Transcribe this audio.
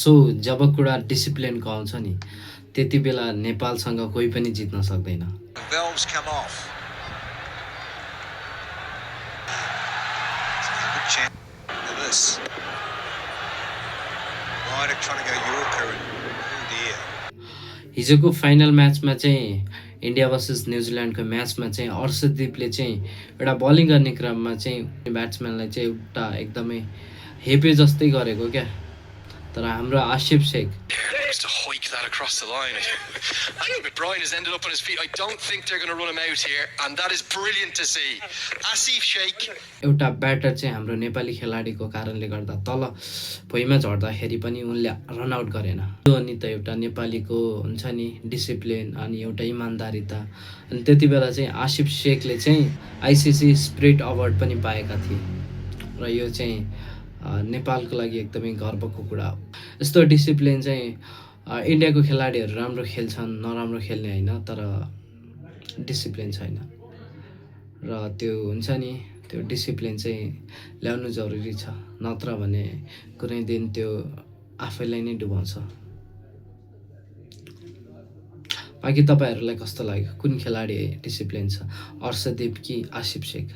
So जब कुरा डिसिप्लिनको आउँछ नि त्यति बेला नेपालसँग कोही पनि जित्न सक्दैन। Valves come off. Good chance. Look at this. Ryder trying to go Yorker and oh dear. हिजोको फाइनल म्याचमा चाहिँ इन्डिया भर्सेस न्युजिल्यान्डको म्याचमा चाहिँ अर्शदीपले चाहिँ एउटा बलिङ गर्ने क्रममा चाहिँ ब्याट्सम्यानलाई चाहिँ एउटा एकदमै हेपे जस्तै गरेको क्या। तर हाम्रो Asif Shaikh To hike that across the line. I think McBride has ended up on his feet. I don't think they're going to run him out here, and that is brilliant to see. Asif Sheikh. एउटा batter चाहिँ हाम्रो नेपाली खेलाडीको कारणले गर्दा तल भुइँमा झर्दाखेरि पनि उनले रन आउट गरेन। त्यो अनि त एउटा नेपालीको हुन्छ नि डिसिप्लिन अनि एउटा इमान्दारिता। अनि त्यति बेला चाहिँ आसिफ शेखले चाहिँ आइसिसी स्पिरिट अवार्ड पनि पाएका थिए र यो चाहिँ नेपालको लागि एकदमै गर्वको कुरा हो। यस्तो डिसिप्लिन चाहिँ इन्डियाको खेलाडीहरू राम्रो खेल्छन् नराम्रो खेल्ने होइन, तर डिसिप्लिन छैन र त्यो हुन्छ नि त्यो डिसिप्लिन चाहिँ ल्याउनु जरुरी छ, नत्र भने कुनै दिन त्यो आफैलाई नै डुबाउँछ। बाँकी तपाईँहरूलाई कस्तो लाग्यो, कुन खेलाडी डिसिप्लिन छ, अर्शदीप कि आसिफ शेख?